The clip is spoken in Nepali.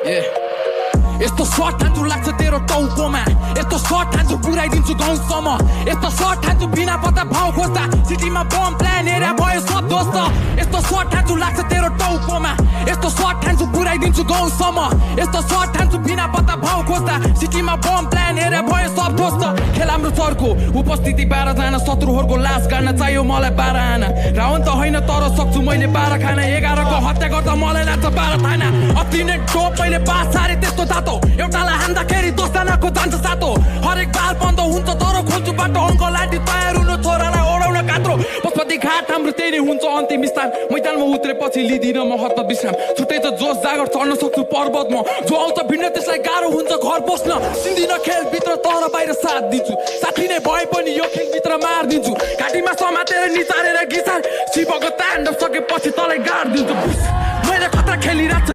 यस्तो सर्ट हान्छु लाग्छ तेरो टाउकोमा यस्तो सर्ट हान्छु पुऱ्याइदिन्छु गाउँसम्म यस्तो सर्ट हान्छु बिना पत्ता भाउ खोज्दा सिटीमा बम प्लान एरिया भयो सब दोस्त यस्तो सर्ट हान्छु लाग्छ तेरो टाउकोमा यस्तो सर्ट हान्छु पुऱ्याइदिन्छु गाउँसम्म यस्तो सर्ट हान्छु बिना पत्ता भाउ खोज्दा सिटीमा बम प्लान एरिया भयो सब दोस्त खेल हाम्रो सरको उपस्थिति 12 जना शत्रुहरूको लास गाड्न चाहियो मलाई 12 आना रावण त होइन तर सक्छु मैले 12 खाना 11 को हत्या गर्दा मलाई लाग्छ 12 थाना अतिनै टोप मैले पास सारे त्यस्तो तातो एउटालाई हान्दाखेरि 10 जनाको जान्छ सातो हरेक बाल बन्द हुन्छ तर खोल्छु बाटो अङ्क लाटी तयार हुनु छोरालाई ओडाउन कात्रो पशुपति घाट हाम्रो त्यही नै हुन्छ अन्तिम स्थान मैदानमा उत्रेपछि लिदिन म हत विश्राम छुट्टै त जोस जागर चढ्न सक्छु पर्वतमा जो आउँछ भिड्न त्यसलाई गाह्रो हुन्छ घर बस्न सिन्दिन खेलभित्र तर बाहिर साथ दिन्छु साथी नै भए पनि यो खेलभित्र मारिदिन्छु घाँटीमा समातेर निचारेर घिचार शिवको ताण्डव सकेपछि तँलाई गाड दिन्छु मैले खतरा खेलिरहेको